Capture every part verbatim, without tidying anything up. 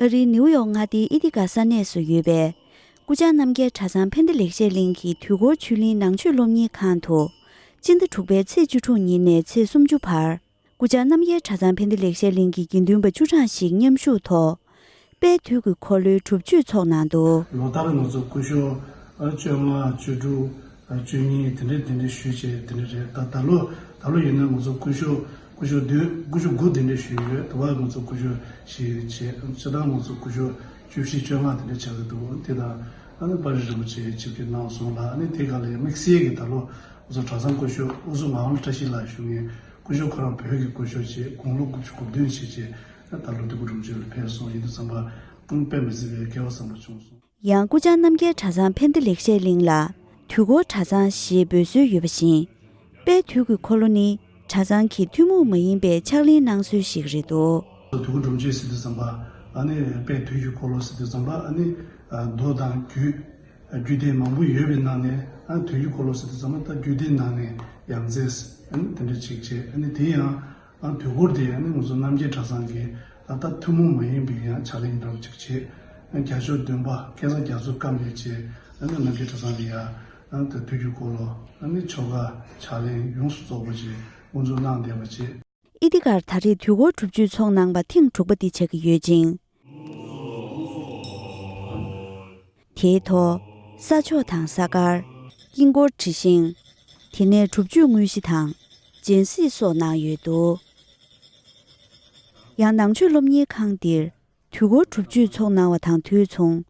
ཨ་རིའི་ནིའུ་ཡོག་མངའ་སྡེའི་ཨི་ཐི་ག་ས་གནས་སུ་ཡོད་པའི་སྐུ་བཅར་རྣམ་རྒྱལ་གྲྭ་ཚང་ཕན་བདེ་ལེགས་བཤད་གླིང་གི་དུས་འཁོར་ཆོས་གླིང་ནང་ཆོས་སློབ་གཉེར་ཁང་དུ། སྤྱི་ཟླ་དྲུག་པའི་ཚེས་བཅུ་དྲུག་ཉིན་ནས་ཚེས་སུམ་ཅུ་བར། སྐུ་བཅར་རྣམ་རྒྱལ་གྲྭ་ཚང་ཕན་བདེ་ལེགས་བཤད་གླིང་གི་དགེ་འདུན་པ་བཅུ་གྲངས་ཤིག་མཉམ་ཞུགས་ཐོག་དཔལ་དུས་ཀྱི་འཁོར་ལོའི་སྒྲུབ་མཆོད་ཚོགས་གནང་འདུག། ལོ་ལྟར་ང་ཚོ་སྐུ་ཞབས་བཅོ་ལྔ་བཅུ་དྲུག་བཅུ་གཉིས་དེ་འདྲས་དེ་འདྲས་ཞུས་བྱས་དེ་འདྲས་རེད། ད་ད་ལོ་ད་ལོ་ཡིན་ན་ང་ཚོ་སྐུ་ཞབས་སྐུ་ཞབས་བདུན་སྐུ་ཞབས་དགུ་དེ་འདྲས་ཞུས་ཡོད། དུ་བ་ང་ཚོ་སྐུ་ཞབས་བཞི་བྱས། སྤྱིར་བཏང་ང་ཚོ་སྐུ་ཞབས་བཅུ་བཞི་བཅོ་ལྔ་དེ་འདྲས་ཆགས་ཀྱི་འདུག། དེ་དང་ཨ་ནི་དཔའ་རིས་རིན་པོ་ཆེ་ཆིབས་བསྒྱུར་གནང་སོང་ལ། ཨ་ནི་དེ་ག་ལ་དམིགས་བསལ་གྱི་ད་ལོ་ང་ཚོ་གྲྭ་ཚང་སྐུ་ཞབས་དབུ་ཟུར་ངག་དབང་བཀྲ་ཤིས་ལགས་བཞུགས་མཁན་སྐུ་ཞབས་ཁོ་རང་བོད་ཀྱི་སྐུ་ཞབས་བྱས་དགུང་ལོ་དགུ་བཅུ་གོ་བདུན་བྱས་བྱས་ད་ལོ་དུས་འཁོར་སྒྲུབ་མཆོད་ལ་ཕེབས་སོང་། ཡིན་དུས་ཙམ་པ་དཔེ་མི་སྲིད་པའི་སྐལ་བ་བཟང་པོ་བྱུང་སོང་། ཡང་སྐུ་བཅར་རྣམ་རྒྱལ་གྲྭ་ཚང་ཕན་བདེ་ལེགས་བཤད་གླིང་ལ་དུས་འཁོར་གྲྭ་ཚང་ཞེས་འབོད་སྲོལ་ཡོད་པ་བཞིན། དཔལ་དུས་ཀྱི་འཁོར་ལོ་ནི་གྲྭ་ཚང་གི་ཐུན་མོང་མ་ཡིན་པའི་ཕྱག་ལེན་གནང་སྲོལ་ཞིག་རེད་འདུག། དུས་འཁོར་སྒྲུབ་མཆོད་ཟེར་དུས་ཙམ་པ་ཨ་ནི་དཔལ་དུས་ཀྱི་འཁོར་ལོ་ཟེར་དུས་ཙམ་པ་ཨ་ནི་མདོ་དང་རྒྱུད་རྒྱུད་སྡེ་མང་པོ་ཡོད་པའི་ནང་ནས་ཨ་དུས་ཀྱི་འཁོར་ལོ་ཟེར་དུས་ཙམ་པ་ད་རྒྱུད་སྡེའི་ནང་ནས་ཡང་རྩེས་ཨ་ནི་དེ་འདྲ་ཅིག་བྱས། ཨ་ནི་དེ་ཡང་ཨ་དུས་འཁོར་དེ་ཨ་ནི་ང་ཚོ་རྣམ་རྒྱལ་གྲྭ་ཚང་གི་ཨ་ད་ཐུན་མོང་མ་ཡིན་པའི་ཡང་ཕྱག་ལེན་འདྲ་བོ་ཅིག་བྱས། ཨ་རྒྱལ་མཆོག་བདུན་པ་སྐལ་བཟང་རྒྱ་མཚོའི་བཀའ་མ་ལས་བྱས། ཨ་ནི་རྣམ་རྒྱལ་གྲྭ་ཚང་གི་ཡ་ཨ་ད་དུས་ཀྱི་འཁོར་ལོ་ཨ་ནི་ཆོ་ག་ཕྱག་ལེན་ཡོངས་སུ་རྫོགས་པ་ཅིག་དབུ་འཛུགས་གནང་བསྡད་པ་བྱས། ཨི་ཐི་གར་ད་རེས་དུས་འཁོར་སྒྲུབ་མཆོད་ཚོགས་གནང་བ་ཐེངས་དྲུག་པ་འདི་ཆགས་ཀྱི་ཡོད་ཅིང་། དེའི་ཐོག་ས་ཆོག་དང་ས་དཀར། དཀྱིལ་འཁོར་དྲི་ཞིང་། དེ་ནས་སྒྲུབ་མཆོད་དངོས་གཞི་དང་། སྦྱིན་སྲེག་སོགས་གནང་ཡོད་འདུག། ཡང་ནང་ཆོས་སློབ་གཉེར་ཁང་འདིར་དུས་འཁོར་སྒྲུབ་མཆོད་ཚོགས་གནང་བ་དང་དུས་མཚུངས།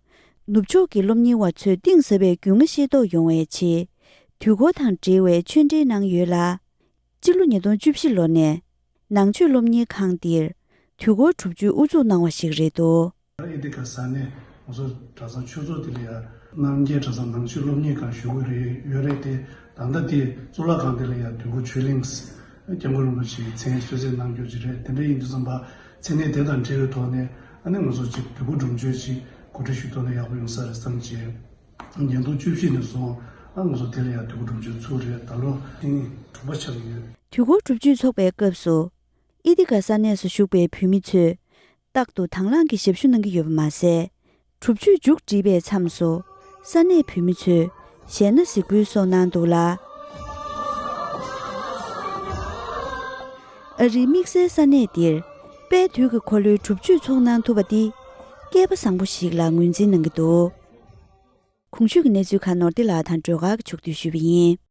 ནུབ་ཕྱོགས་ཀྱི་སློབ་གཉེར་བ་ཚོས་གཏིང་ཟབ་པའི་རྒྱུས་མངའ་ཤེས་རྟོགས་ཡོང་བའི་ཆེད། དུས་འཁོར་དང་འབྲེལ་བའི་ཆོས་འབྲེལ་གནང་ཡོད་ལ། སྤྱི་ལོ་ཉིས་སྟོང་བཅུ་བཞི་ལོ་ནས་ནང་ཆོས་སློབ་གཉེར་ཁང་འདིར་དུས་འཁོར་སྒྲུབ་མཆོད་དབུ་འཛུགས་གནང་བ་ཞིག་རེད་འདུག། ཨི་ཐི་ག་ས་གནས་ང་ཚོ་གྲྭ་ཚང་ཆོས་ཚོགས་དེ་ལ་ཡ་རྣམ་རྒྱལ་གྲྭ་ཚང་ནང་ཆོས་སློབ་གཉེར་ཁང་ཞུ་གི་རེད་ཡོད་རེད་དེ། ད་ལྟ་དེ་གཙུག་ལག་ཁང་དེ་ལ་ཡ་དུས་འཁོར་ཆོས་གླིང་སྐྱབས་མགོན་རིན་པོ་ཆེའི་མཚན་གསོལ་ཚིགས་གནང་རྒྱུ་ཅིག་རེད། དེ་འདྲ་ཡིན་དུས་ཙམ་པ་མཚན་གནས་དེ་དང་འབྲེལ་བའི་ཐོག་ནས་ཨ་ནི་ང་ཚོ་ཅིག་དུས་འཁོར་སྒྲུབ་མཆོད་ཅིག་གོ་སྒྲིག་ཞུ་ཐུབ་ན་ཡག་པོ་ཡོང་ས་རེད་བསམ་གྱི། ཉིས་སྟོང་བཅུ་བཞི་ནས་བཟུང་ཨ་ང་ཚོ་དེ་ལ་ཡང་དུས་འཁོར་སྒྲུབ་མཆོད་ཚུགས་རེད། ད་ལོ་ཐེངས་དྲུག་པ་ཆགས་ཀྱི་ཡོད། དུས་འཁོར་སྒྲུབ་མཆོད་ཚོགས་པའི་སྐབས་སུ་ཨི་ཐི་ག་ས་གནས་སུ་བཞུགས་པའི་བོད་མི་ཚོས་རྟག་ཏུ་དང་བླངས་ཀྱིས་ཞབས་ཞུ་གནང་གི་ཡོད་པ་མ་ཟད། སྒྲུབ་མཆོད་མཇུག་བསྒྲིལ་བའི་མཚམས་སུ་ས་གནས་བོད་མི་ཚོས་གཞས་སྣ་གཟིགས་འབུལ་སོགས་གནང་འདུག་ལ། ཨ་རིའི་དམིགས་བསལ་ས་གནས་འདིར་དཔལ་དུས་ཀྱི་འཁོར་ལོའི་སྒྲུབ་མཆོད་ཚོགས་གནང་ཐུབ་པ་འདི་སྐལ་པ་བཟང་པོ་ཞིག་ལ་ངོས་འཛིན་གནང་གི་འདུག། གོང་ཞུས་ཀྱི་གནས་ཚུལ་ཁག་ནོར་བདེ་ལགས་དང་སྒྲོལ་དཀར་གྱིས་ཕྱོགས་བསྡུས་ཞུས་པ་ཡིན།